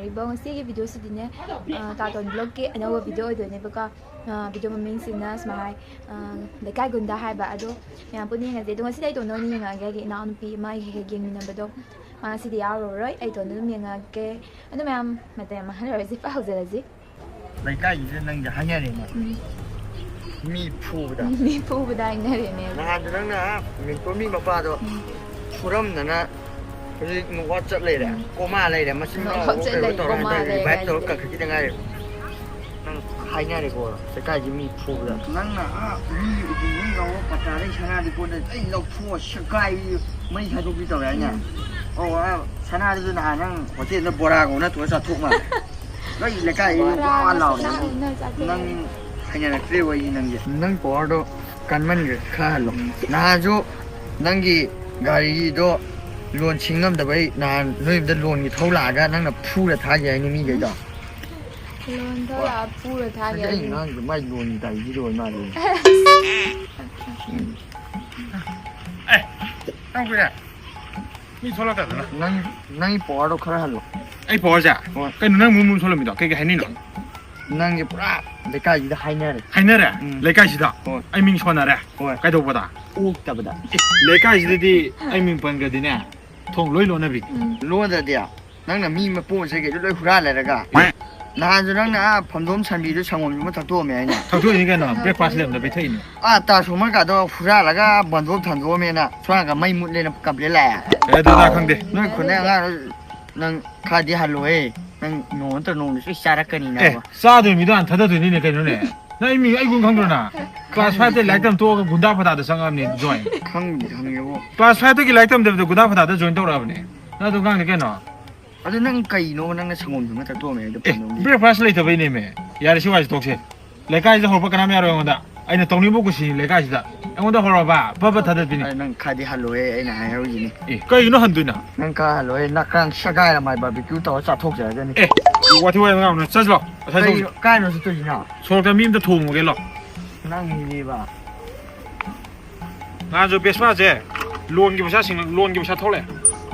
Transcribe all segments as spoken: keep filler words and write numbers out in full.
ꯑꯗꯣ ꯉꯁꯤꯒꯤ ꯚꯤꯗꯤꯑꯣꯁꯤꯗꯤꯅꯦ, ꯑ, ꯀꯥꯔꯇꯣꯟ ꯕ꯭ꯂꯣꯛꯀꯤ ꯑꯅꯧꯕ ꯚꯤꯗꯤꯑꯣ ꯑꯣꯏꯗꯣꯏꯅꯦꯕꯀꯣ꯫ ꯑ, ꯚꯤꯗꯤꯑꯣ ꯃꯃꯤꯡꯁꯤꯅ ꯁꯨꯃꯥꯏ ꯍꯥꯏ, ꯑ, ꯂꯩꯀꯥꯏ ꯒꯨꯟꯗꯥ ꯍꯥꯏꯕ꯫ ꯑꯗꯣ ꯃꯌꯥꯝ ꯄꯨꯟꯅ ꯌꯦꯡꯉꯁꯦ꯫ ꯑꯗꯣ ꯉꯁꯤꯗꯤ ꯑꯩ ꯏꯇꯣꯝꯗ ꯑꯣꯏꯅ ꯌꯦꯡꯉꯛꯑꯒꯦ, ꯍꯥꯏꯗꯤ ꯏꯅꯥꯎꯅꯨꯄꯤ ꯑꯃ ꯍꯦꯛ ꯍꯦꯛ ꯌꯦꯡꯃꯤꯟꯅꯕꯗꯣ, ꯃꯥ ꯉꯁꯤꯗꯤ ꯌꯥꯎꯔꯔꯣꯏ, ꯑꯩ ꯏꯇꯣꯝꯗ ꯑꯗꯨꯝ ꯌꯦꯡꯉꯛꯑꯒꯦ꯫ ꯑꯗꯣ ꯃꯌꯥꯝ ꯃꯇꯝ ꯌꯥꯝ ꯃꯥꯡꯍꯜꯂꯔꯣꯏꯁꯦ, ꯄꯥꯎ ꯍꯧꯖꯔꯁꯤ꯫ ꯂꯩꯀꯥꯏꯁꯤꯗ ꯅꯪꯁꯦ ꯍꯥꯏꯅꯔꯦꯅꯦ꯫ ꯎꯝ꯫ ꯃꯤ ꯐꯨꯕꯗ꯫ ꯃꯤ ꯐꯨꯕꯗ ꯍꯥꯏꯅꯔꯦꯅꯦ꯫ ꯅꯍꯥꯟꯁꯨ ꯅꯪꯅ ꯃꯦꯟꯇꯣꯟ ꯃꯤ ꯃꯄꯥꯗꯣ ꯎꯝ꯫ ꯐꯨꯔꯝꯗꯅ ꯍꯧꯖꯤꯛ ꯅꯣꯛꯑꯥꯎꯠ ꯆꯠ ꯂꯩꯔꯦ꯫ ꯎꯝ꯫ ꯀꯣꯃꯥ ꯂꯩꯔꯦ꯫ ꯃꯆꯤꯟ ꯃꯅꯥꯎ ꯅꯣꯛꯑꯥꯎꯠ ꯀꯩꯅꯣ ꯆꯠꯂꯦ, ꯇꯧꯔ ꯀꯣꯃꯥ ꯍꯟꯗꯛ ꯂꯩꯔꯦ revive ꯇꯧꯔ ꯍꯥꯏꯁꯤꯗꯤ꯫ ꯀꯟꯈꯠꯈꯤꯗ ꯉꯥꯏꯔꯦ꯫ ꯅꯪ ꯍꯥꯏꯅꯔꯦꯀꯣ ꯂꯩꯀꯥꯏꯒꯤ ꯃꯤ ꯐꯨꯕꯗ꯫ ꯅꯪꯅ ꯑꯥ ꯃꯤ ꯎꯄꯨ ꯃꯤ ꯉꯥꯎꯕ ꯄꯇꯥꯗꯩ ꯁꯅꯥꯗꯤ ꯀꯣꯟꯅ ꯑꯩ ꯂꯧꯊꯣꯛꯑ ꯁꯦꯒꯥꯏ ꯃꯩ ꯊꯥꯗꯣꯛꯄꯤ ꯇꯧꯔꯦ ꯍꯥꯏꯅꯦ꯫ ꯎꯝ꯫ ꯑꯣ, ꯑꯥ ꯁꯅꯥꯗꯨꯁꯨ ꯅꯍꯥꯟ ꯅꯪ ꯍꯣꯇꯦꯜꯗ ꯕꯣꯔꯥꯒ ꯎꯅ ꯊꯣꯛꯑ ꯆꯥꯊꯣꯛ ꯃꯥꯜꯂꯦ꯫ ꯂꯣꯏ ꯂꯩꯀꯥꯏ ꯕꯣꯔꯥ ꯋꯥ ꯂꯥꯎꯔꯦ꯫ ꯁꯅꯥ ꯎꯅ ꯆꯥꯊꯣꯛꯑꯦ꯫ ꯅꯪ ꯍꯩꯅꯔꯛꯇ꯭ꯔꯦ ꯋꯥꯔꯤ ꯅꯪꯁꯦ꯫ ꯅꯪ powerꯗꯣ ꯀꯟꯃꯟꯈ꯭ꯔꯦ, ꯈꯔ ꯍꯜꯂꯣ꯫ ꯅꯍꯥꯟꯁꯨ ꯅꯪꯒꯤ ꯒꯥꯔꯤꯗꯣ ꯂꯣꯟ ꯁꯤꯡꯉꯝꯗꯕꯩ ꯅꯍꯥꯟ ꯅꯣꯏ ꯌꯨꯝꯗ ꯂꯣꯟꯒꯤ ꯊꯧ ꯂꯥꯛꯑꯒ ꯅꯪꯅ ꯐꯨꯔ ꯊꯥꯈꯤ ꯍꯥꯏꯅꯤ ꯃꯤꯈꯩꯗꯣ꯫ ꯂꯣꯟ ꯊꯧ ꯂꯥꯛꯑ ꯐꯨꯔ ꯊꯥꯈꯤ ꯍꯥꯏꯅꯤ꯫ ꯑꯉꯥꯡꯗꯣ ꯃꯥꯏ ꯂꯣꯟꯒꯤ ꯒꯥꯔꯤꯒꯤ ꯂꯣꯟ ꯃꯥꯜꯂꯦ꯫ ꯑꯦ, ꯅꯪ ꯀꯨꯏꯔꯦ? ꯃꯤ ꯊꯣꯛꯂꯛꯇꯗꯅ꯫ ꯅꯪ, ꯅꯪꯒꯤ powerꯗꯣ ꯈꯔ ꯍꯜꯂꯣ꯫ ꯑꯩ powerꯁꯦ? ꯍꯣꯏ꯫ ꯀꯩꯅꯣ ꯅꯪ ꯃꯨ ꯃꯨ ꯊꯣꯛꯂꯝꯃꯤꯗꯣ? ꯀꯩ ꯀꯩ ꯍꯥꯏꯅꯤꯡꯅꯣ? ꯅꯪꯒꯤ ꯄꯨꯔꯥ ꯂꯩꯀꯥꯏꯁꯤꯗ ꯍꯥꯏꯅꯔꯦ꯫ ꯍꯥꯏꯅꯔꯦ? ꯎꯝ꯫ ꯂꯩꯀꯥꯏꯁꯤꯗ? ꯍꯣꯏ꯫ ꯑꯩ ꯃꯤꯡ ꯁꯣꯟꯅꯔꯦ? ꯍꯣꯏ꯫ ꯀꯩꯗꯧꯕꯗ? ꯑꯣꯛꯇꯕꯗ꯫ ꯑꯦ, ꯂꯩꯀꯥꯏꯁꯤꯗꯗꯤ ꯑꯩ ꯃꯤꯡ ꯄꯟꯈ꯭ꯔꯗꯤꯅꯦ, ꯊꯣꯡ ꯂꯣꯏ ꯂꯣꯟꯅꯕꯤ꯫ ꯎꯝ꯫ ꯂꯣꯟꯗꯗꯤ? ꯅꯪꯅ ꯃꯤ ꯃꯄꯣꯠ ꯃꯆꯩꯈꯩꯗꯣ ꯂꯣꯏ ꯍꯨꯔꯥꯜ ꯂꯩꯔꯒ꯫ ꯅꯍꯥꯟꯁꯨ ꯅꯪꯅ ꯑꯥ ꯐꯝꯗꯣꯝ ꯁꯟꯕꯤꯗꯨ ꯁꯪꯒꯣꯝꯁꯨ ꯑꯃ ꯊꯛꯇꯣꯛꯑꯝꯃꯦ ꯍꯥꯏꯅ꯫ ꯊꯛꯇꯣꯛꯏꯅꯤ ꯀꯩꯅꯣ, breakfast ꯂꯩꯔꯝꯗꯕꯩ ꯊꯛꯏꯅꯤ꯫ ꯑꯥ transformer ꯀꯥꯗꯣ ꯍꯨꯔꯥꯜꯂꯒ ꯕꯟꯗꯣꯞ ꯊꯝꯗꯣꯛꯑꯝꯃꯦꯅ ꯁꯣꯝ ꯅꯥꯀꯟ ꯃꯩ ꯃꯨꯠꯂꯦꯅ complain ꯂꯥꯛꯑꯦ꯫ ꯑꯦ, ꯑꯗꯨꯗ ꯈꯪꯗꯦ꯫ ꯅꯣꯏ ꯈꯨꯟꯗꯩ ꯑꯉꯥꯡ ꯅꯪ ꯈꯔꯗꯤ ꯍꯜꯂꯣꯍꯦ꯫ ꯅꯪ ꯅꯣꯡꯃ ꯅꯠꯇ꯭ꯔ ꯅꯣꯡꯃꯗꯤ ꯁꯣꯏ ꯆꯥꯔꯛꯀꯅꯤ ꯑꯦ, ꯅꯥꯕ꯫ ꯆꯥꯗꯣꯏ ꯃꯤꯗꯣ ꯍꯥꯟꯅ ꯊꯥꯗꯗꯣꯏꯅꯤꯅꯦ ꯀꯩꯅꯣꯅꯦ꯫ ꯅꯪ ꯑꯩ ꯃꯤ, ꯑꯩ ꯒꯨꯟ ꯈꯪꯗ꯭ꯔꯣ ꯅꯪ? Class five ꯇꯩ ꯂꯥꯏꯔꯤꯛ ꯇꯝ ꯇꯣꯛꯑꯒ ꯒꯨꯟꯗꯥ ꯐꯗꯥꯗ ꯆꯪꯉꯛꯑꯕꯅꯦ, join꯫ ꯈꯪꯗꯤ ꯈꯪꯉꯦꯕꯣ꯫ Class five ꯇꯒꯤ ꯂꯥꯏꯔꯤꯛ ꯇꯝꯗꯕꯤꯗ ꯒꯨꯟꯗꯥ ꯐꯗꯥꯗ join ꯇꯧꯔꯛꯑꯕꯅꯦ꯫ ꯅꯪ ꯑꯗꯨ ꯉꯥꯡꯗꯤ ꯀꯩꯅꯣ? ꯑꯗꯨ ꯅꯪ ꯀꯩꯅꯣ ꯅꯪꯅ ꯁꯪꯒꯣꯝ ꯁꯨꯝꯕ ꯊꯛꯇꯣꯛꯑꯝꯃꯦ ꯍꯥꯏꯗꯣ ꯑꯦ, ꯐꯝꯗꯣꯝꯒꯤ? Breakfast ꯂꯩꯇꯕꯩꯅꯦꯃꯦ꯫ ꯌꯥꯔꯦ, ꯁꯤ ꯋꯥꯁꯤ ꯇꯣꯛꯁꯦ꯫ ꯂꯩꯀꯥꯏꯁꯤꯗ ꯍꯧꯔꯛꯄ ꯀꯅꯥꯝ ꯌꯥꯔꯣꯏ ꯑꯩꯉꯣꯟꯗ꯫ ꯑꯩꯅ ꯇꯧꯅꯤꯡꯕ ꯀꯨꯁꯤꯅꯤ ꯂꯩꯀꯥꯏꯁꯤꯗ꯫ ꯑꯩꯉꯣꯟꯗ ꯍꯧꯔꯛꯑꯕ, ꯐꯠ ꯐꯠ ꯊꯥꯗꯠꯄꯤꯅꯤ꯫ ꯑꯗꯨ ꯅꯪ ꯈꯔꯗꯤ ꯍꯜꯂꯣꯍꯦ, ꯑꯩꯅ ꯍꯥꯏꯍꯧꯔꯤꯁꯤꯅꯤ꯫ ꯑꯦ, ꯀꯩꯒꯤꯅꯣ ꯍꯟꯗꯣꯏꯅ? ꯅꯪ ꯈꯔ ꯍꯜꯂꯣꯍꯦ, ꯅꯥꯀ꯭ꯔꯥꯡ ꯁꯦꯒꯥꯏꯔ ꯃꯥꯏ barbecue ꯇꯧꯔ ꯆꯥꯊꯣꯛꯆꯔꯖꯅꯤ꯫ ꯑꯦ, ꯋꯥꯊꯤ ꯋꯥꯔꯦꯝ ꯉꯥꯡꯅꯨ, ꯆꯠꯁꯤꯂꯣ, ꯉꯁꯥꯏ ꯀꯩ, ꯇꯧꯁꯤ꯫ ꯀꯥꯏꯅꯣ ꯆꯠꯇꯣꯏꯁꯤꯅ? ꯁꯣꯔꯣꯛꯇ ꯃꯤ ꯑꯝꯇ ꯊꯣꯡꯉꯨꯒꯦ ꯂꯣ꯫ ꯅꯪꯒꯤꯅꯦꯕ꯫ ꯅꯍꯥꯟꯁꯨ ꯕꯦꯁꯄꯥꯁꯦ ꯂꯣꯟꯒꯤ ꯄꯩꯁꯥ ꯁꯤꯡ-, ꯂꯣꯟꯒꯤ ꯄꯩꯁꯥ ꯊꯣꯛꯂꯛꯑꯦ꯫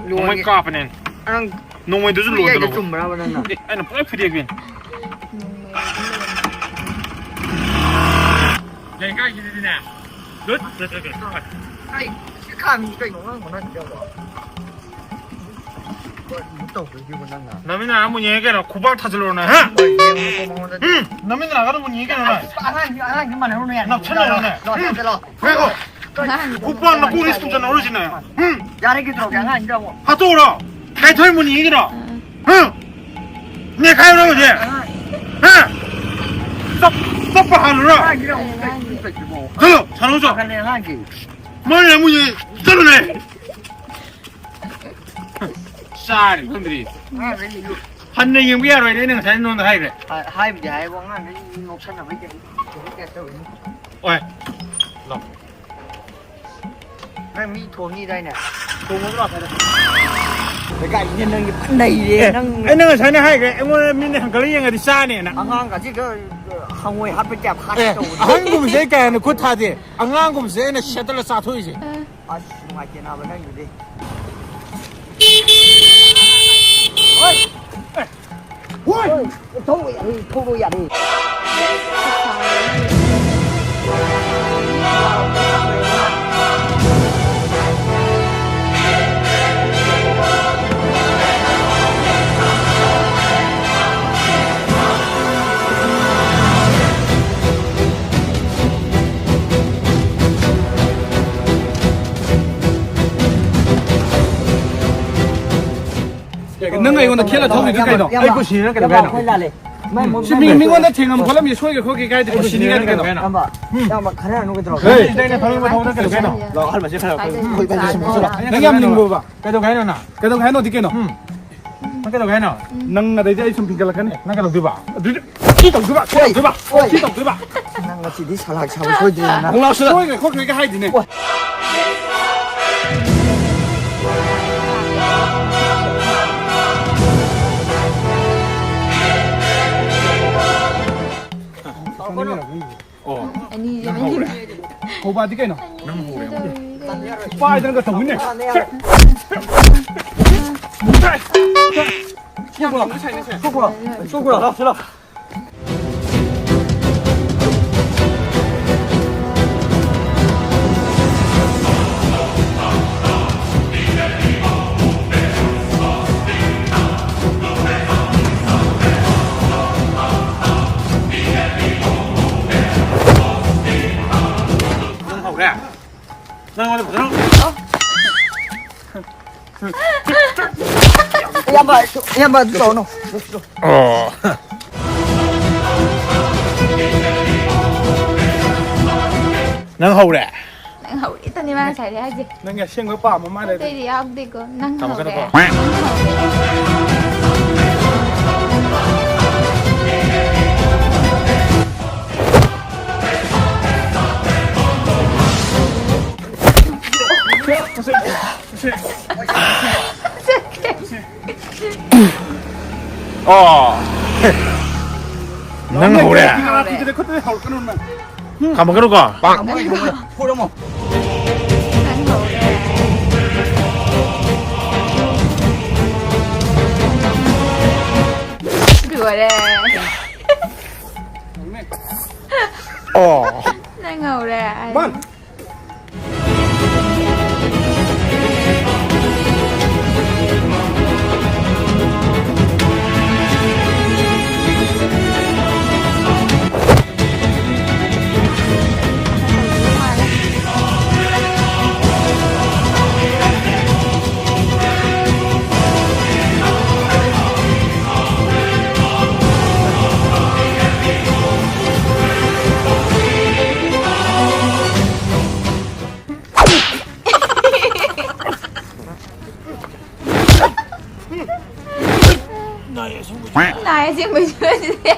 ꯂꯣꯟꯒꯤ ꯃꯃꯩ ꯀꯥꯞꯄꯅꯦ꯫ ꯅꯪ ꯅꯣꯡꯃꯩꯗꯨꯁꯨ ꯐꯨꯔꯤ ꯍꯥꯏꯁꯦ ꯂꯣꯟꯗꯅꯕ꯫ ꯆꯨꯝꯕ꯭ꯔꯕ ꯅꯪꯅ? ꯑꯦ, ꯑꯩꯅ ꯄꯨꯔꯥ ꯐꯨꯗꯦꯛꯄꯤꯅꯤ꯫ ꯂꯩꯀꯥꯏꯒꯤꯗꯨꯗꯤꯅꯦ꯫ ꯂꯨꯠ꯫ ꯑꯩ ꯁꯤ ꯈꯥꯝꯃꯤ ꯀꯩꯅꯣ ꯅꯪ ꯉꯥꯡꯉꯤꯗꯣ? ꯀꯔꯤꯅꯣ ꯇꯧꯗꯣꯏꯁꯤꯕꯣ ꯅꯪꯅ? ꯅꯃꯤꯠ ꯅꯥ ꯑꯃꯨꯛ ꯌꯦꯡꯉꯦ ꯀꯩꯅꯣ? ꯈꯨꯕꯥꯛ ꯊꯥꯖꯤꯜꯂꯨꯔꯣ ꯅꯪ, ꯍꯥ? ꯍꯣꯏ, ꯌꯦꯡꯉꯨꯀꯣ ꯃꯉꯣꯟꯗꯗꯤ꯫ ꯎꯝ, ꯅꯃꯤꯠ ꯅꯥꯒꯗ ꯑꯃꯨꯛ ꯌꯦꯡꯉꯦ ꯀꯩꯅꯣ ꯅꯪ? ꯑꯁ, ꯑꯉꯥꯡꯁꯤ, ꯑꯉꯥꯡꯁꯤ ꯃꯥꯟꯅꯔꯨꯅꯦ꯫ ꯅꯞꯁꯟꯅꯔꯣꯅꯦ꯫ ꯂꯥꯛꯑꯣ, ꯂꯥꯛꯑꯣ, ꯂꯥꯛꯑꯣ꯫ ꯉꯥꯏꯈꯣ꯫ ꯈꯨꯄꯥꯛꯅ ꯀꯣꯛꯁꯤ ꯇꯨꯝꯖꯟꯍꯧꯔꯤꯁꯤꯅꯦ꯫ ꯎꯝ꯫ ꯌꯥꯔꯦ, ꯀꯩꯗꯧꯔꯒꯦ ꯑꯉꯥꯡꯁꯤꯗ ꯑꯃꯨꯛ? ꯍꯥꯠꯇꯣꯛꯎꯔꯣ? ꯀꯥꯏꯊꯣꯏ ꯃꯨꯟ ꯌꯦꯡꯒꯤꯔꯣ? ꯎꯝ꯫ ꯍꯥ? ꯅꯦꯈꯥꯏꯔꯣ ꯍꯧꯖꯤꯛ? ꯍꯥ? ꯆꯞ-, ꯆꯞꯄ ꯍꯥꯜꯂꯨꯔꯣ? ꯑꯉꯥꯡꯁꯤꯗ ꯑꯃꯨꯛ ꯀꯩ ꯇꯧꯔꯤꯁꯤꯕꯣ? ꯆꯠꯂꯣ, ꯁꯥꯟꯅꯧ ꯆꯣ꯫ ꯄꯥꯈꯠꯂꯦ ꯑꯉꯥꯡꯁꯤ꯫ ꯃꯣꯏꯅ ꯑꯃꯨꯛ ꯌꯦꯡ-, ꯆꯠꯂꯨꯅꯦ꯫ ꯆꯥꯔꯤ ꯈꯪꯗ꯭ꯔꯤ꯫ ꯑꯉꯥꯡꯈꯩꯁꯤꯁꯨ ꯍꯟꯅ ꯌꯦꯡꯕ ꯌꯥꯔꯣꯏꯅꯦ, ꯑꯩꯅ ꯉꯁꯥꯏ ꯅꯉꯣꯟꯗ ꯍꯥꯏꯈ꯭ꯔꯦ꯫ ꯍꯥꯏ-, ꯍꯥꯏꯕꯨꯗꯤ ꯍꯥꯏꯕꯨ ꯑꯉꯥꯡꯈꯩ ꯅꯣꯛꯁꯟꯅꯕꯩ ꯀꯩ ꯇꯧꯕꯩ ꯇꯥꯏꯞ ꯇꯧꯋꯤꯅꯦ꯫ ꯑꯣꯏ꯫ ꯂꯥꯎ꯫ ꯅꯪ ꯃꯤ ꯊꯣꯡꯅꯤꯗꯥꯏꯅꯦ? ꯊꯣꯡꯉꯨꯔꯣ ꯂꯥꯛꯀꯗ꯫ ꯂꯩꯀꯥꯏꯁꯤꯅ ꯅꯪꯒꯤ ꯐꯟ ꯅꯩꯔꯦ, ꯑꯦ, ꯅꯪ꯫ ꯑꯩꯅ ꯉꯁꯥꯏꯅ ꯍꯥꯏꯈ꯭ꯔꯦ, ꯑꯩꯉꯣꯟꯗ ꯃꯤꯅ ꯍꯪꯒꯠꯂ ꯌꯦꯡꯉꯗꯤ ꯆꯥꯅꯦꯅ꯫ ꯑꯉꯥꯡꯒꯁꯤꯒ ꯍꯪꯉꯣꯏ ꯍꯥꯠꯄ ꯀꯌꯥ ꯍꯥꯠꯀꯦ ꯑꯦ, ꯇꯧꯕꯅꯦ꯫ ꯑꯍꯟꯒꯨꯝꯕꯁꯦ ꯑꯩ ꯀꯌꯥꯅ ꯈꯨꯠ ꯊꯥꯗꯦ꯫ ꯑꯉꯥꯡꯒꯨꯝꯕꯁꯦ ꯑꯩꯅ ꯁꯦꯠꯇꯂ ꯆꯥꯊꯣꯛꯏꯁꯦ꯫ ꯑꯁ, ꯅꯨꯡꯉꯥꯏꯇꯦ ꯅꯥꯕ ꯅꯪꯒꯤꯗꯤ꯫ ꯍꯣꯏ! ꯍꯣꯏ! ꯊꯧꯕ ꯌꯥꯔꯦ, ꯊꯧꯕ ꯌꯥꯔꯦ꯫ ꯅꯪ ꯑꯩꯉꯣꯟꯗ ꯈꯦꯠꯂ ꯊꯧꯔꯤꯗꯨ ꯀꯩꯅꯣ? ꯑꯩ ꯀꯨꯁꯤꯅ ꯀꯩꯗꯧꯒꯦ ꯍꯥꯏꯅꯣ? ꯑꯩꯈꯣꯏ ꯂꯥꯜꯂꯦ꯫ ꯁꯤ ꯃꯤ, ꯃꯤꯉꯣꯟꯗ ꯊꯦꯡꯉꯝ ꯈꯣꯠꯂꯝꯃꯤ ꯁꯣꯏꯒꯦ ꯈꯣꯠꯀꯦ ꯀꯥꯏꯗꯤ ꯀꯨꯁꯤꯅꯤ ꯀꯥꯏꯗꯤ ꯀꯩꯅꯣ? ꯏꯌꯥꯝꯕ, ꯏꯌꯥꯝꯕ, ꯈꯟꯅꯔꯅꯨ ꯀꯩꯗꯧꯔꯒꯦ? ꯍꯦ! ꯑꯩꯅ ꯊꯧꯔꯤꯕ ꯊꯧꯗꯣꯛ ꯀꯩꯗꯧꯒꯦ ꯍꯥꯏꯅꯣ? ꯂꯥꯛꯑꯣ, ꯑꯍꯜ ꯃꯁꯦꯟ ꯈꯟꯅꯔꯛꯄ꯫ ꯅꯪ ꯌꯥꯝ ꯂꯤꯡꯕ꯭ꯔꯣꯕ? ꯀꯩꯗꯧꯒꯦ ꯍꯥꯏꯅꯣ ꯅꯪ? ꯀꯩꯗꯧꯒꯦ ꯍꯥꯏꯅꯣꯗꯤ ꯀꯩꯅꯣ? ꯅꯪ ꯀꯩꯗꯧꯒꯦ ꯍꯥꯏꯅꯣ? ꯅꯪ ꯑꯗꯩꯗꯤ ꯑꯩ ꯁꯨꯝ ꯐꯤꯡꯀꯠꯂꯛꯀꯅꯤ꯫ ꯅꯪ ꯀꯩꯗꯧꯗꯣꯏꯕ? ꯑꯗꯨꯗꯤ ꯁꯤ ꯇꯧꯗꯣꯏꯕ, ꯁꯤ ꯇꯧꯗꯣꯏꯕ, ꯁꯤ ꯇꯧꯗꯣꯏꯕ꯫ ꯅꯪ ꯉꯁꯤꯗꯤ ꯁꯂꯥꯛ ꯁꯥꯕ ꯁꯣꯏꯗ꯭ꯔꯦꯗꯅ꯫ ꯅꯪ ꯂꯥꯎꯁꯤꯗ꯫ ꯁꯣꯏꯈ꯭ꯔꯦ ꯈꯣꯠꯈ꯭ꯔꯦꯒ ꯍꯥꯏꯗꯤꯅꯦ꯫ ꯑꯣ꯫ ꯑꯅꯤꯁꯦ ꯅꯪ ꯍꯧꯔꯦ꯫ ꯍꯧꯕꯗꯤ ꯀꯩꯅꯣ? ꯅꯪ ꯍꯧꯔꯦ꯫ ꯄꯥꯏꯗꯅꯒ ꯇꯧꯋꯤꯅꯦ꯫ ꯊꯣꯛꯄ꯭ꯔꯣ? ꯊꯣꯛꯄ꯭ꯔꯣ? ꯊꯣꯛꯄ꯭ꯔꯣ? ꯂꯥꯛꯑꯣ, ꯁꯤ ꯂꯥꯛꯑꯣ꯫ ꯅꯪ ꯍꯧꯔꯦ? ꯅꯪꯉꯣꯟꯗ ꯐꯖꯅ ꯏꯌꯥꯝꯕ, ꯏꯌꯥꯝꯕ, ꯑꯗꯨ ꯇꯧꯔꯅꯨ꯫ ꯑꯣ꯫ ꯅꯪ ꯍꯧꯔꯦ? ꯅꯪ ꯍꯧꯔꯦꯇꯅꯤ ꯃꯥ ꯉꯁꯥꯏꯗꯩ ꯍꯥꯏꯁꯦ꯫ ꯅꯪꯒꯤ ꯑꯁꯦꯡꯕ ꯄꯥꯝꯕ ꯃꯥꯜꯂꯦ꯫ ꯑꯇꯩꯗꯤ ꯌꯥꯎꯗꯦꯀꯣ꯫ ꯅꯪ ꯊꯝꯃꯒꯅꯨꯀꯣ꯫ ꯍꯧꯔꯦ꯫ ꯑꯣ꯫ ꯅꯪ ꯍꯧꯔꯦ꯫ ꯅꯪ ꯍꯧꯔꯦ꯫ ꯊꯝꯃꯒꯅꯨꯀꯣ꯫ ꯊꯝꯃꯣ, ꯊꯝꯃꯣ꯫ ꯐꯨꯔꯝꯃꯣ꯫ ꯅꯪ ꯍꯧꯔꯦ꯫ ꯂꯣꯏꯔꯦ꯫ ꯑꯣ꯫ ꯅꯪ ꯍꯧꯔꯦ꯫ ꯃꯥꯟ꯫ ꯅꯥꯏ ꯑꯁꯦꯡꯕꯩꯁꯨ ꯅꯠꯇꯦ꯫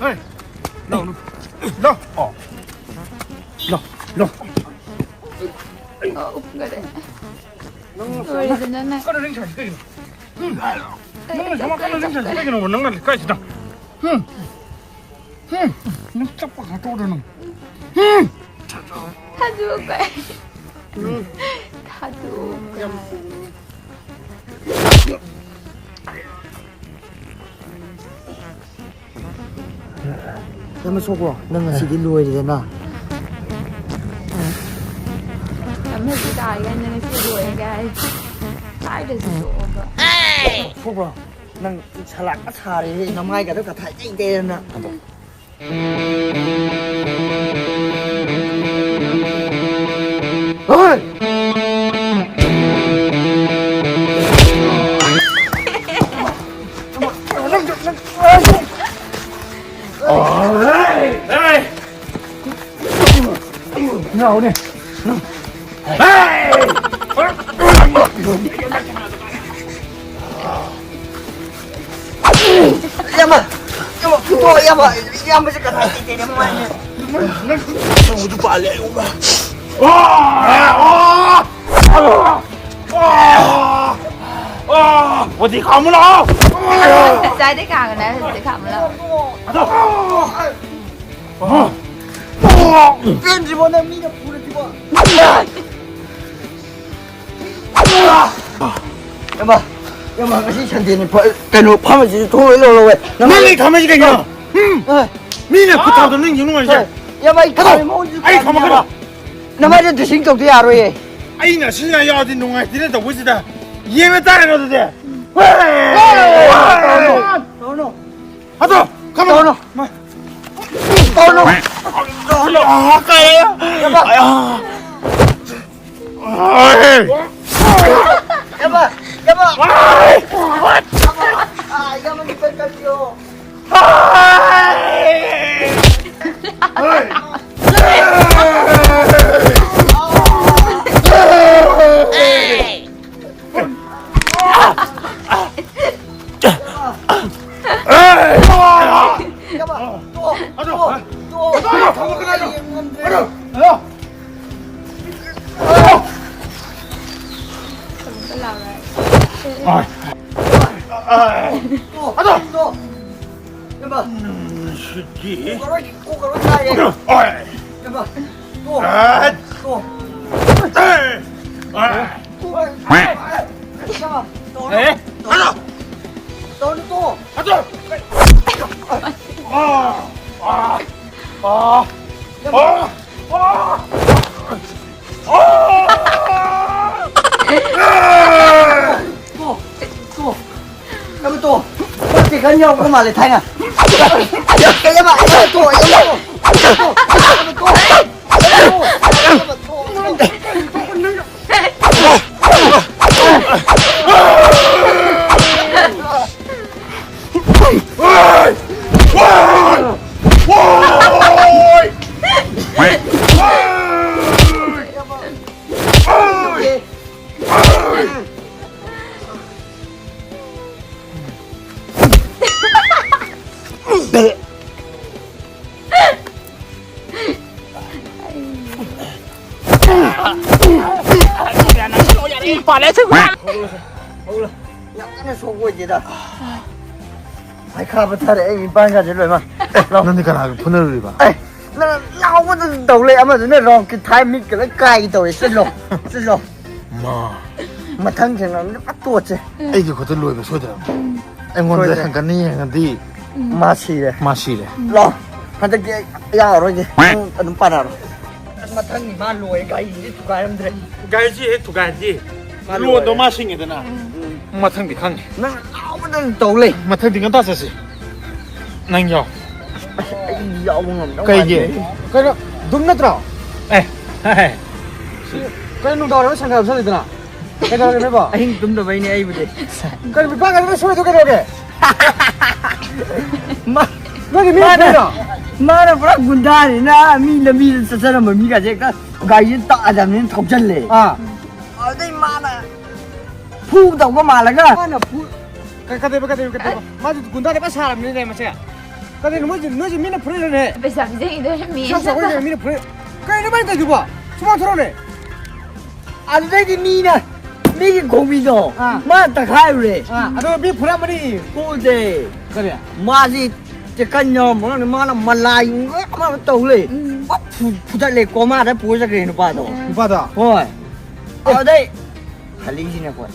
ꯍꯣꯏ꯫ ꯂꯥꯎ, ꯂꯥꯎ꯫ ꯂꯥꯎ, ꯂꯥꯎ꯫ ꯑꯣ꯫ ꯂꯥꯎ, ꯂꯥꯎ꯫ ꯑꯣ, ꯎꯞꯈꯔꯦ꯫ ꯅꯪ ꯂꯣꯏꯔꯦꯗꯅ ꯅꯪ꯫ ꯀꯟꯅ ꯔꯤꯡ ꯁꯥꯏꯁꯤ ꯀꯩꯒꯤꯅꯣ? ꯍꯨꯝ꯫ ꯀꯩ ꯅꯪꯅ ꯁꯨꯃꯥꯏ ꯀꯟꯅ ꯔꯤꯡ ꯁꯥꯏꯁꯤ ꯀꯩꯒꯤꯅꯣꯕ? ꯅꯪꯅ ꯂꯩꯀꯥꯏꯁꯤꯗ꯫ ꯍꯨꯝ꯫ ꯍꯨꯝ꯫ ꯅꯪ ꯆꯠꯄ ꯍꯥꯠꯇꯣꯛꯑꯗ ꯅꯪ꯫ ꯍꯨꯝ꯫ ꯊꯥꯗꯣꯛꯑꯣ ꯀꯩ꯫ ꯎꯝ꯫ ꯊꯥꯗꯣꯛꯑꯣ ꯀꯩ꯫ ꯌꯥꯝ ꯄꯨꯡ꯫ ꯅꯪ ꯁꯣꯛꯄ꯭ꯔꯣ? ꯅꯪ ꯉꯁꯤꯗꯤ ꯂꯣꯏꯔꯦꯗꯅ꯫ ꯅꯪ ꯉꯁꯤ ꯇꯥꯔꯒ ꯅꯪ ꯉꯁꯤ ꯂꯣꯏꯔꯒꯦ ꯍꯥꯏ꯫ ꯍꯥꯏꯗ꯭ꯔꯁꯨ ꯇꯣꯛꯑꯣꯕ꯫ ꯁꯣꯛꯄ꯭ꯔꯣ? ꯅꯪ ꯁꯂꯥꯛꯀ ꯁꯥꯔꯦꯍꯦ, ꯅꯃꯥꯏꯒꯗꯣ ꯀꯊꯥꯏ ꯇꯩ ꯇꯩꯗꯅ꯫ ꯍꯣꯏ! ꯉꯥꯎꯅꯦ꯫ ꯏꯌꯥꯝꯕ! ꯏꯌꯥꯝꯕ! ꯐꯨꯗꯣ, ꯏꯌꯥꯝꯕ! ꯏꯌꯥꯝꯕꯁꯦ ꯀꯅꯥ ꯂꯩꯇꯦꯅꯦ, ꯃꯃꯥꯏꯅꯦ꯫ ꯅꯪ, ꯅꯪ, ꯅꯪ ꯅꯨꯄꯥ ꯂꯩ, ꯎꯕ꯫ ꯑꯣꯗꯤ ꯈꯥꯃꯨꯂꯥꯎ! ꯉꯁꯥꯏꯗꯩ ꯀꯥꯡꯒꯅ ꯍꯧꯖꯤꯛ ꯈꯥꯃꯨꯂꯥꯎ꯫ ꯑꯗꯣ! ꯄꯦꯟꯗ꯭ꯔꯤꯕꯣ ꯅꯪ ꯃꯤꯅ ꯐꯨꯔꯗꯤꯕꯣ? ꯏꯌꯥꯝꯕ, ꯏꯌꯥꯝꯕ, ꯉꯁꯤ ꯁꯟꯗꯦꯅꯤ, ꯐ-, ꯀꯩꯅꯣ, ꯐꯥꯔꯃꯥꯁꯤꯁꯨ ꯊꯣꯡ ꯂꯣꯏ ꯂꯣꯜꯂꯧꯋꯦ꯫ ꯅꯪ ꯑꯩ ꯊꯝꯃꯁꯤ ꯀꯩꯅꯣ? ꯎꯝ꯫ ꯑ, ꯃꯤꯅ ꯈꯨꯠ ꯊꯥꯕꯗꯣ ꯅꯪ ꯌꯦꯡ ꯅꯨꯡꯉꯥꯏꯁꯦ? ꯍꯣꯏ꯫ ꯏꯌꯥꯝꯕ, ꯑꯩ ꯊꯝꯃꯒꯦ, ꯃꯑꯣꯡꯁꯦ ꯑꯩ ꯊꯝꯃꯒꯦ꯫ ꯅꯃꯥꯏꯗ dressing ꯇꯧꯗ ꯌꯥꯔꯣꯏꯌꯦ꯫ ꯑꯩꯅ ꯑꯁꯤꯅ ꯌꯥꯎꯔꯗꯤ ꯅꯨꯡꯉꯥꯏꯇꯦꯅ ꯇꯧꯕꯁꯤꯗ ꯌꯦꯡꯉ ꯇꯥꯔꯦꯅ ꯑꯗꯨꯗꯤ꯫ ꯍꯣꯏ! ꯇꯧꯔꯨꯅꯨ꯫ ꯑꯗꯣ, ꯀꯃꯣꯟ꯫ ꯇꯧꯔꯨꯅꯨ꯫ ꯃꯥ-, ꯇꯧꯔꯨꯅꯨ꯫ ꯇꯧꯔꯨꯅꯨ꯫ ꯑꯥ, ꯀꯥꯏ꯫ ꯏꯌꯥꯝꯕ꯫ ꯑꯥ꯫ ꯑꯥꯏ꯫ ꯏꯌꯥꯝꯕ, ꯏꯌꯥꯝꯕ꯫ ꯑꯥꯏ꯫ ꯑꯥ, ꯏꯌꯥꯝꯕꯒꯤ ꯕꯦꯜ ꯀꯜꯂꯤꯌꯣ꯫ ꯑꯥꯏ꯫ ꯑꯥꯏ꯫ ꯇꯣ, ꯇꯣ꯫ ꯀꯩꯅꯣ ꯇꯣ꯫ ꯄꯣꯠ ꯆꯤꯀꯟ ꯌꯥꯎꯔꯛꯄ ꯃꯥꯜꯂꯦ ꯊꯥꯏꯅ꯫ ꯀꯩ ꯍꯥꯏꯕ? ꯇꯣ, ꯇꯣ꯫ ꯌꯥꯝ ꯀꯟꯅ ꯁꯣꯛꯄ ꯑꯣꯏꯗꯦꯗ꯫ ꯍꯩꯈꯥ ꯄꯠꯊꯔꯦ ꯑꯩ ꯃꯤꯄꯥꯟꯒꯁꯦ ꯂꯣꯏꯅꯃꯛ꯫ ꯂꯥꯎ꯫ ꯅꯪꯗꯤ ꯀꯅꯥꯒ ꯐꯨꯅꯔꯨꯔꯤꯕ? ꯑꯦ, ꯅꯪ ꯂꯥꯎꯕꯗ ꯇꯧ ꯂꯩ, ꯑꯃꯗꯨꯅ ꯔꯥꯎꯟ ꯀꯤꯛ ꯊꯥꯏ, ꯃꯤꯠꯀ ꯂꯣꯏ ꯀꯥꯏꯒꯦ ꯇꯧꯔꯦ꯫ ꯆꯠꯂꯣ, ꯆꯠꯂꯣ꯫ ꯃꯥ꯫ ꯃꯊꯪ ꯊꯦꯡꯅꯕꯗ ꯐꯠ ꯇꯣꯠꯁꯦ꯫ ꯑꯩꯒꯤ ꯈꯨꯠꯇ ꯂꯣꯏꯕ ꯁꯣꯏꯗ꯭ꯔꯕ꯫ ꯑꯩꯉꯣꯟꯗ ꯁꯣꯏꯗ꯭ꯔꯦ꯫ ꯍꯦꯟꯒꯠꯅ ꯌꯦꯡꯉꯗꯤ ꯃꯥ ꯁꯤꯔꯦ꯫ ꯃꯥ ꯁꯤꯔꯦ꯫ ꯂꯥꯎ꯫ ꯍꯟꯗꯛꯇꯤ ꯑꯩ ꯌꯥꯎꯔꯔꯣꯏꯒꯦ꯫ ꯅꯪ ꯑꯗꯨꯝ ꯄꯥꯟꯅꯔꯣ꯫ ꯑꯁ, ꯃꯊꯪꯒꯤ ꯃꯥ ꯂꯣꯏꯔꯦ, ꯒꯥꯔꯤꯁꯦ ꯊꯨꯒꯥꯏꯔꯝꯗ꯭ꯔꯦ꯫ ꯒꯥꯔꯤꯁꯤ ꯍꯦꯛ ꯊꯨꯒꯥꯏꯔꯗꯤ ꯃꯥ ꯂꯣꯟꯗꯣ ꯂꯣꯏꯔꯦ꯫ ꯃꯥ ꯁꯤꯡꯉꯦꯗꯅ꯫ ꯎꯝ꯫ ꯃꯊꯪꯗꯤ ꯈꯪꯉꯦ꯫ ꯅꯪ ꯂꯥꯎꯕꯗ ꯑꯗꯨꯝ ꯇꯧ ꯂꯩ꯫ ꯃꯊꯪꯗꯤ ꯉꯟꯇꯥ ꯆꯠꯁꯤ꯫ ꯅꯪ ꯌꯥꯎ꯫ ꯑꯁ, ꯑꯩ ꯌꯥꯎꯕ ꯉꯝꯗꯧ ꯀꯩꯒꯤ? ꯃꯥꯟꯗꯦ꯫ ꯀꯩꯅꯣ, ꯗꯨꯝ ꯅꯠꯇ꯭ꯔꯣ? ꯑꯦ, ꯍꯦ, ꯍꯦ꯫ ꯀꯩꯅꯣ ꯅꯨꯡꯗꯥꯡ ꯋꯥꯏꯔꯝ ꯁꯟ ꯈꯔ ꯆꯠꯂꯤꯗꯅ? ꯀꯩꯗꯧꯔꯒꯦ ꯅꯣꯏꯕꯣ? ꯑꯍꯤꯡ ꯇꯨꯝꯗꯕꯩꯅꯦ ꯑꯩꯕꯨꯗꯤ꯫ ꯀꯩꯅꯣ ꯅꯨꯄꯥ ꯀꯩꯅꯣ ꯁꯣꯏꯗꯣ ꯀꯩꯗꯧꯔꯒꯦ? ꯃꯥ-, ꯅꯣꯏꯗꯤ ꯃꯤ ꯃꯥꯅ, ꯐꯨꯏꯔꯣ? ꯃꯥꯅ ꯄꯨꯔꯥ ꯒꯨꯟꯗꯥꯅꯤꯅ ꯃꯤ ꯂꯝꯕꯤꯗ ꯆꯠꯆꯔꯝꯕ ꯃꯤꯒꯁꯦ ꯍꯦꯛꯇ ꯒꯥꯔꯤꯁꯦ ꯇꯛꯑꯗꯕꯅꯤꯅ ꯊꯧꯖꯜꯂꯦ꯫ ꯑꯥ꯫ ꯑꯗꯩ ꯃꯥꯅ ꯐꯨꯗꯧꯕ ꯃꯥꯜꯂꯒ꯫ ꯃꯥꯅ ꯐꯨ-, ꯀ-, ꯀꯗꯩꯕ, ꯀꯗꯩꯕ, ꯀꯗꯩꯕ? ꯑꯦ? ꯃꯥꯁꯨ ꯒꯨꯟꯗꯥꯗꯤ ꯐꯖ ꯁꯥꯔꯕꯅꯤꯅꯦ ꯃꯁꯦ꯫ ꯀꯔꯤꯅꯣ ꯃꯣꯏꯁꯦ, ꯅꯣꯏꯁꯦ ꯃꯤꯅ ꯐꯨꯔꯛꯏꯔꯅꯦ? ꯄꯩꯁꯥ ꯄꯤꯖꯩꯗꯣ ꯃꯤ ꯏꯁꯥ ꯆꯥꯎꯈꯠꯂꯛꯏꯁꯦ ꯃꯤꯅ ꯐꯨꯔꯛꯏ-, ꯀꯩꯅꯣ ꯃꯥꯅ ꯇꯧꯏꯗꯨꯕꯣ? ꯁꯨꯃꯥꯡ ꯊꯣꯔꯛꯎꯅꯦ꯫ ꯑꯗꯨꯗꯩꯗꯤ ꯃꯤꯅ, ꯃꯤꯒꯤ ꯈꯣꯡꯕꯤꯗꯣ ꯑꯥ꯫ ꯃꯥ ꯇꯛꯈꯥꯏꯔꯨꯔꯦ꯫ ꯑꯥ, ꯑꯗꯣ ꯃꯤ ꯐꯨꯔꯛꯑꯝꯃꯅꯤ꯫ ꯐꯨꯗꯦ꯫ ꯀꯔꯤ? ꯃꯥꯁꯤ ꯆꯦꯀꯟ ꯌꯥꯎꯔꯝꯕ ꯈꯪꯗꯦ, ꯃꯥꯅ ꯃꯂꯥꯏ ꯑꯃ ꯇꯧ ꯂꯩ꯫ ꯎꯝ꯫ ꯄꯠ ꯐꯨ-, ꯐꯨꯗꯠꯂꯦ, ꯀꯣꯃꯥꯗ ꯄꯨꯔ ꯆꯠꯈ꯭ꯔꯦ ꯅꯨꯄꯥꯗꯣ꯫ ꯅꯨꯄꯥꯗꯣ? ꯍꯣꯏ꯫ ꯑꯦ꯫ ꯑꯗꯩ ꯍꯜꯂꯤꯁꯤꯅꯦ ꯑꯩꯈꯣꯏ꯫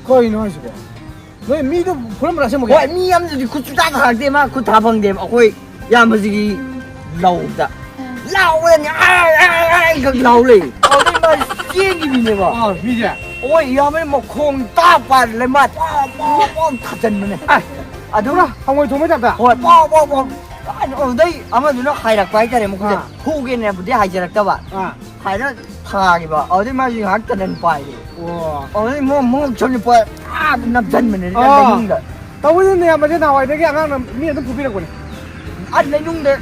ꯀꯩꯅꯣ ꯍꯥꯏꯁꯤꯕꯣ? ꯅꯣꯏ ꯃꯤꯗꯣ ꯐꯨꯔꯝꯕ꯭ꯔꯥ ꯑꯁꯦꯡꯕꯒꯤ? ꯍꯣꯏ, ꯃꯤ ꯑꯃꯗꯨꯗꯤ ꯈꯨꯠ ꯁꯨꯡꯊꯥ ꯊꯥꯔꯛꯇꯦ, ꯃꯥ ꯈꯨꯠ ꯊꯥ ꯐꯪꯗꯦꯕ꯫ ꯑꯩꯈꯣꯏ ꯏꯌꯥꯝꯕꯁꯤꯒꯤ ꯂꯧꯗ ꯂꯥꯎꯔꯅꯤ, ꯑꯥꯏ, ꯑꯥꯏ, ꯑꯥꯏ, ꯈꯛ ꯂꯥꯎ ꯂꯩ꯫ ꯑꯗꯨꯗꯩ ꯃꯥ ꯆꯦꯟꯈꯤꯕꯤꯅꯦꯕ꯫ ꯑꯥ, ꯃꯤꯁꯦ? ꯍꯣꯏ, ꯏꯌꯥꯝꯕ ꯃꯈꯣꯡ ꯇꯥ ꯄꯥꯏꯔ ꯂꯩ, ꯃꯥ ꯄꯥꯎ, ꯄꯥꯎ, ꯄꯥꯎ ꯊꯥꯖꯟꯕꯅꯦ꯫ ꯑꯥꯏ, ꯑꯗꯨꯒ ꯄꯨꯔꯥ ꯍꯪꯉꯣꯏ ꯊꯣꯡꯕꯩ ꯇꯥꯏꯞꯇ? ꯍꯣꯏ, ꯄꯥꯎ, ꯄꯥꯎ, ꯄꯥꯎ꯫ ꯑꯗꯨꯗꯩ ꯑꯃꯗꯨꯅ ꯍꯥꯏꯔꯛꯄ ꯍꯥꯏꯇꯥꯔꯦ, ꯃꯈꯣꯏꯁꯦ ꯑꯥ꯫ ꯐꯨꯒꯦꯅꯕꯨꯗꯤ ꯍꯥꯏꯖꯔꯛꯇꯕ꯫ ꯑꯥ꯫ ꯍꯥꯏꯔ ꯊꯥꯈꯤꯕ꯫ ꯑꯗꯨꯗꯩ ꯃꯥꯁꯦ ꯉꯥꯏꯍꯥꯛ ꯇꯅꯟ ꯄꯥꯏꯔꯦ꯫ ꯑꯣ꯫ ꯑꯗꯨꯗꯩ ꯃꯣ-, ꯃꯣ ꯁꯣꯝꯗ ꯄꯥꯏ-, ꯑꯥ, ꯅꯝꯁꯤꯟꯕꯅꯦ ꯑꯥ꯫ ꯂꯩꯅꯨꯡꯗ꯫ ꯇꯧꯕꯗꯤ ꯅꯌꯥꯝꯕꯁꯦ ꯅꯍꯥꯟꯋꯥꯏꯗꯒꯤ ꯑꯉꯥꯡꯅ ꯃꯤ ꯑꯗꯨꯝ ꯐꯨꯕꯤꯔꯛꯄꯅꯦ꯫ ꯑ, ꯂꯩꯅꯨꯡꯗ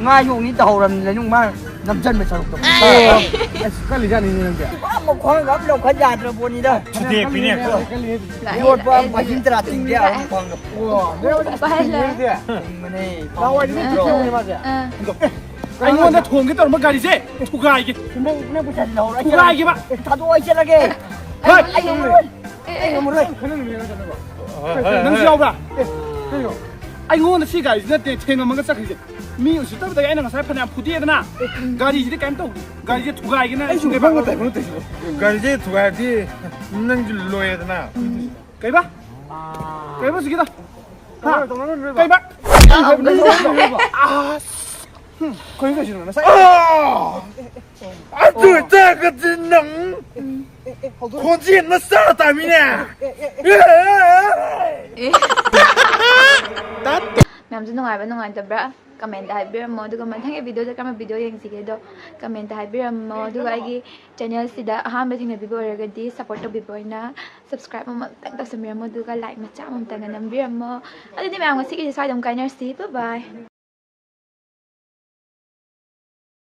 ꯉꯥ ꯌꯣꯛꯅꯤ ꯇꯧꯍꯧꯔꯝꯅꯤ, ꯂꯩꯅꯨꯡ ꯃꯥ ꯅꯝꯁꯤꯟꯕ ꯁꯔꯨꯛꯇꯣ꯫ ꯑꯣ꯫ ꯑꯁ, ꯀꯜꯂꯤꯖꯥꯠꯅꯤꯅꯦ ꯅꯪꯗꯤ꯫ ꯄꯨꯔꯥ ꯃꯈ꯭ꯋꯥꯡꯒ ꯑꯝ ꯂꯧꯈꯠ ꯌꯥꯗ꯭ꯔ ꯄꯣꯠꯅꯤꯗ꯫ ꯊꯨꯗꯦꯛꯄꯤꯅꯦ꯫ ꯀꯜꯂꯤꯅꯦ, ꯀꯜꯂꯤꯅꯦ꯫ ꯌꯣꯠꯄ ꯃꯁꯤꯡ ꯇꯔꯥ ꯇꯤꯡꯒꯦ ꯍꯥꯏꯕ ꯃꯈ꯭ꯋꯥꯡꯗꯣ꯫ ꯑꯣ, ꯅꯌꯥꯝꯕꯁꯦ ꯄꯥꯏꯍꯜꯂꯦ꯫ ꯅꯍꯥꯟꯋꯥꯏꯗꯤ ꯃꯤ ꯐꯨꯕꯅꯦ ꯃꯥꯁꯦ꯫ ꯑꯥ꯫ ꯑꯩꯉꯣꯟꯗ ꯊꯣꯡꯒꯦ ꯇꯧꯔꯝꯕ ꯒꯥꯔꯤꯁꯦ ꯊꯨꯒꯥꯏꯒꯦ꯫ ꯁꯤꯟꯕꯧ ꯅꯪ ꯄꯩꯁꯥꯗꯤ ꯂꯧꯍꯧꯔꯣ꯫ ꯑꯩ ꯊꯨꯒꯥꯏꯒꯦꯕ꯫ ꯊꯥꯗꯣꯛꯑꯣ, ꯑꯩ ꯆꯠꯂꯒꯦ꯫ ꯍꯣꯏ꯫ ꯑꯩ ꯉꯝꯃꯔꯣꯏ꯫ ꯑꯩ ꯉꯝꯃꯔꯣꯏ꯫ ꯅꯪꯁꯨ ꯌꯥꯎꯕ꯭ꯔꯥ? ꯑꯦ, ꯀꯩꯅꯣ? ꯑꯩꯉꯣꯟꯗ ꯁꯤ ꯒꯥꯔꯤꯁꯤ ꯅꯠꯇꯦ ꯊꯦꯡꯉꯝꯃꯒ ꯆꯠꯈ꯭ꯔꯤꯁꯦ꯫ ꯃꯤ ꯎꯁꯤꯠꯇꯕꯗꯒꯤ ꯑꯩꯅ ꯉꯁꯥꯏ ꯐꯅꯌꯥꯝ ꯐꯨꯗꯦꯗꯅ꯫ ꯒꯥꯔꯤꯁꯤꯗꯤ ꯀꯩꯝ ꯇꯧꯗꯦ꯫ ꯒꯥꯔꯤꯁꯦ ꯊꯨꯒꯥꯏꯒꯦꯅ ꯑꯩꯁꯨ ꯈꯪꯕ ꯇꯥꯏꯞ ꯇꯧꯗꯦ꯫ ꯒꯥꯔꯤꯁꯦ ꯊꯨꯒꯥꯏꯔꯗꯤ ꯅꯪꯁꯨ ꯂꯣꯏꯔꯦꯗꯅ꯫ ꯀꯩꯕ? ꯀꯩꯕ ꯍꯧꯖꯤꯛꯀꯤꯗꯣ? ꯍꯥ? ꯀꯩꯕ? ꯑꯁ! ꯀꯩꯅꯣ ꯇꯧꯏꯁꯤꯅ ꯉꯁꯥꯏ? ꯑꯗꯨ ꯑꯣꯏꯇꯥꯔꯒꯗꯤ ꯅꯪ ꯈꯣꯟꯖꯦꯜ ꯃꯆꯥ ꯇꯥꯃꯤꯅꯦ꯫ ꯃꯌꯥꯝꯁꯨ ꯅꯨꯡꯉꯥꯏꯕ ꯅꯨꯡꯉꯥꯏꯇꯕ꯭ꯔꯥ ꯀꯃꯦꯟꯇ ꯍꯥꯏꯕꯤꯔꯝꯃꯣ, ꯑꯗꯨꯒ ꯃꯊꯪꯒꯤ ꯚꯤꯗꯤꯑꯣꯗ ꯀꯔꯝꯕ ꯚꯤꯗꯤꯑꯣ ꯌꯦꯡꯁꯤꯒꯦꯗꯣ ꯀꯃꯦꯟꯇ ꯍꯥꯏꯕꯤꯔꯝꯃꯣ꯫ ꯑꯗꯨꯒ ꯑꯩꯒꯤ ꯆꯦꯅꯦꯜꯁꯤꯗ ꯑꯍꯥꯟꯕ ꯊꯦꯡꯅꯕꯤꯕ ꯑꯣꯏꯔꯒꯗꯤ ꯁꯞꯄꯣꯔꯠ ꯇꯧꯕꯤꯕ ꯑꯣꯏꯅ ꯁꯕꯁꯀ꯭ꯔꯥꯏꯕ ꯑꯃꯇꯪ ꯇꯧꯁꯟꯕꯤꯔꯝꯃꯣ, ꯑꯗꯨꯒ ꯂꯥꯏꯛ ꯃꯆꯥ ꯑꯃꯇꯪꯒ ꯅꯝꯕꯤꯔꯝꯃꯣ꯫ ꯑꯗꯨꯗꯤ ꯃꯌꯥꯝ ꯉꯁꯤꯒꯤꯗꯤ ꯁ꯭ꯋꯥꯏꯗ ꯑꯃꯨꯛ ꯀꯥꯏꯅꯔꯁꯤ꯫ Bye bye꯫